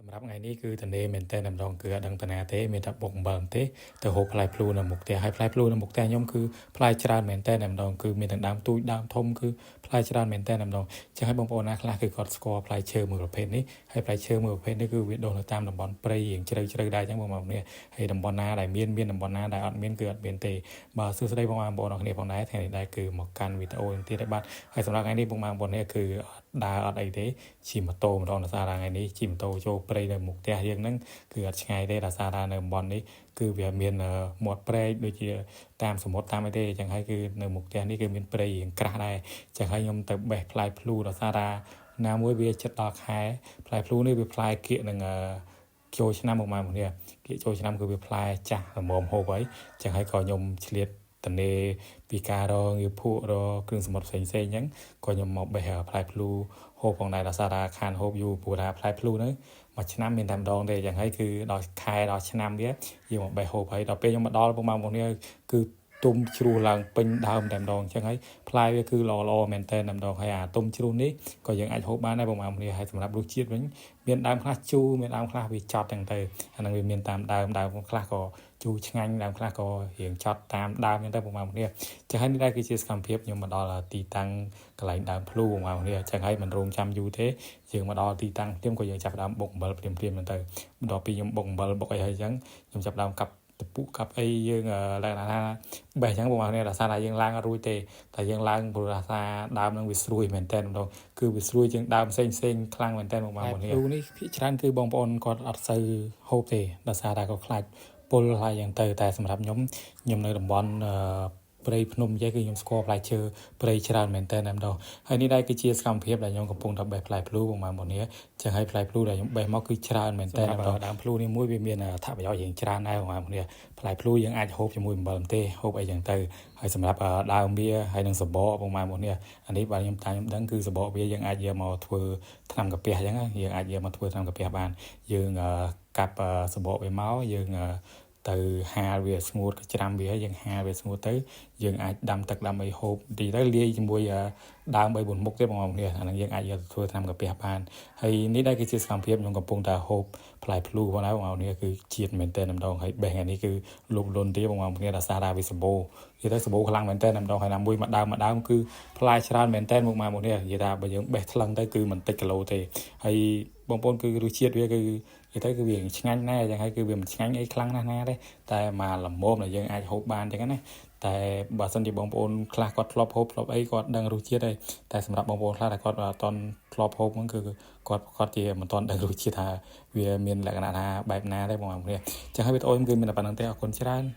សម្រាប់ថ្ងៃនេះគឺតនេមែនតើម្ដងគឺអត់ដឹងតាណាទេមានតែបុកអំបិលទេទៅហូបផ្លែភ្លូនៅមុខផ្ទះហើយផ្លែភ្លូនៅមុខផ្ទះខ្ញុំគឺផ្លែច្រើនមែនតើម្ដងគឺមានទាំងដើមទូចដើមធំគឺផ្លែច្រើនមែនតើម្ដងចឹងហើយបងប្អូនណាខ្លះគឺគាត់ស្គាល់ផ្លែឈើមួយប្រភេទនេះហើយផ្លែឈើមួយប្រភេទនេះគឺវាដុះនៅតាមតំបន់ព្រៃរៀងជ្រៅជ្រៅដែរចឹងបងប្អូននេះហើយតំបន់ណាដែលមានមានតំបន់ណាដែលអត់មានគឺអត់មានទេបាទសួស្តីបងប្អូនអរគ្នាផងដែរថ្ងៃនេះដែរគឺមកកាន់វីដេអូនេះទៀតហើយបាទហើយសម្រាប់ថ្ងៃនេះបងប្អូននេះគឺដើរអត់អីទេជិះម៉ូតូម្ដងដោយសារថ្ងៃនេះជិះម៉ូតូចូលព្រៃនៅមុខផ្ទះយើងហ្នឹងគឺអត់ឆ្ងាយទេដោយសារនៅតំបន់នេះគឺវាមានមាត់ព្រែកដូចជាតាមសមុទ្រតាមអីទេអញ្ចឹងហើយគឺនៅមុខផ្ទះនេះគឺមានព្រៃរៀងក្រាស់ដែរអញ្ចឹងហើយខ្ញុំទៅបេះផ្លែភ្លូដោយសារណាមួយវាចិត្តដល់ខែផ្លែភ្លូនេះវាផ្លែគៀកនឹងចូលឆ្នាំមកមកនេះគៀកចូលឆ្នាំគឺវាផ្លែចាស់ល្មមហូបហើយអញ្ចឹងហើយក៏ខ្ញុំឆ្លៀតតនេពីការរងៀភក់រគ្រឿងសមុទ្រផ្សេងផ្សេងអញ្ចឹងក៏ខ្ញុំមកបេះផ្លែភ្លូហូបផងដែរដោយសារថាខានហូបយូរព្រោះថាផ្លែភ្លូហ្នឹងមួយឆ្នាំមានតែម្ដងទេអញ្ចឹងហើយគឺដល់ខែដល់ឆ្នាំវាយើងមកបេះហូបហើយដល់ពេលខ្ញុំមកដល់ពុកម៉ែបងប្អូននេះគឺទុំជ្រុះឡើងពេញដើមតែម្ដងអញ្ចឹងហើយផ្លែវាគឺល្អល្អមែនតើតែម្ដងហើយអាទុំជ្រុះនេះក៏យើងអាចហូបបានដែរបងប្អូននេះហើយសម្រាប់រសជាតិវិញមានដើមខ្លះជូរមានដើមខ្លះវាចត់ទាំងទៅអាហ្នឹងវាមានតាមដើមដើមខ្លះក៏ជូរឆ្ងាញ់ដើមខ្លះក៏រៀងចត់តាមដើមអញ្ចឹងទៅបងប្អូននេះចឹងហើយនេះដែរគឺជាសកម្មភាពខ្ញុំមកដល់ទីតាំងកន្លែងដើមភ្លូបងប្អូននេះចឹងហើយមិនរងចាំយូរទេយើងមកដល់ទីតាំងភ្លាមក៏យើងចាប់ដើមបុកអំបិលភ្លាមភ្លាមហ្នឹងទៅបន្ទាប់ពីខ្ញុំបុកអំបិលបុកអីហើយចឹងខ្ញុំចាប់ដើមកាប់តពុកាប់អីយើងលក្ខណៈថាបេះអញ្ចឹងបងប្អូនដោយសារតែយើងឡើងអត់រួចទេតែយើងឡើងព្រោះថាដើមនឹងវាស្រួយមែនតើម្ដងគឺវាស្រួយជាងដើមផ្សេងផ្សេងខ្លាំងមែនតើបងប្អូននេះនេះភាគច្រើនគឺបងប្អូនគាត់អត់សូវហូបទេដោយសារតែគាត់ខ្លាចពុលហើយយ៉ាងទៅតែសម្រាប់ខ្ញុំខ្ញុំនៅតំបន់ព្រៃភ្នំចេះគឺខ្ញុំស្គាល់ផ្លែឈើព្រៃច្រើនមែនតើតែម្ដងហើយនេះដែរគឺជាសកម្មភាពដែលខ្ញុំកំពុងតែបេះផ្លែភ្លូបងប្អូននេះចឹងហើយផ្លែភ្លូដែលខ្ញុំបេះមកគឺច្រើនមែនតើម្ដងដើមភ្លូនេះមួយវាមានអត្ថប្រយោជន៍យ៉ាងច្រើនដែរបងប្អូននេះផ្លែភ្លូយើងអាចហូបជាមួយអំបិលទេហូបអីចឹងទៅហើយសម្រាប់ដើមវាហើយនឹងសបកបងប្អូននេះអានេះបាទខ្ញុំតាមខ្ញុំដឹងគឺសបកវាយើងអាចយកមកធ្វើថ្នាំកាពះចឹងយើងអាចយកមកធ្វើថ្នាំកាពះបានយើងកាប់សបកវាមកយើងទៅហាលវាស្ងួតក៏ច្រាំវាយើងហាលវាស្ងួតទៅយើងអាចដាំទឹកដាំអីហូបទីទៅលាយជាមួយដើម3 4មុខទៀតបងប្អូននេះអាហ្នឹងយើងអាចយកទៅធ្វើថ្នាំកាពះបានហើយនេះដែរគឺជាសកម្មភាពខ្ញុំកំពុងតែហូបផ្លែភ្លូបងប្អូននេះគឺជាតិមែនតើម្ដងហើយបេះថ្ងៃនេះគឺលុបលុនទៀតបងប្អូនគ្នាដោយសារថាវាសម្បូរនិយាយទៅសម្បូរខ្លាំងមែនតើម្ដងហើយណាមួយមួយដើមមួយដើមគឺផ្លែច្រើនមែនតើមកមកនេះនិយាយថាបើយើងបេះថ្លឹងទៅគឺមិនតិចគីឡូទេហើយបងប្អូនគឺរសជាតិវាគឺនិយាយទៅគឺវាឆ្ងាញ់ណែយ៉ាងហើយគឺវាមិនឆ្ងាញ់អីខ្លាំងណាស់ណាទេតែមកល្មមដែលយើងអាចហូបបានអញ្ចឹងណាតែបើសិនជាបងប្អូនខ្លះគាត់ធ្លាប់ហូបធ្លាប់អីគាត់ដឹងរសជាតិហើយតែសម្រាប់បងប្អូនខ្លះដែលគាត់អត់ទាន់ធ្លាប់ហូបហ្នឹងគឺគាត់គាត់ជាមិនទាន់ដឹងរសជាតិថាវាមានលក្ខណៈថាបែបណាទេបងប្អូនគ្នាអញ្ចឹងហើយវីដេអូខ្ញុំគឺមានតែប៉ុណ្្នឹងទេអរគុណច្រើន។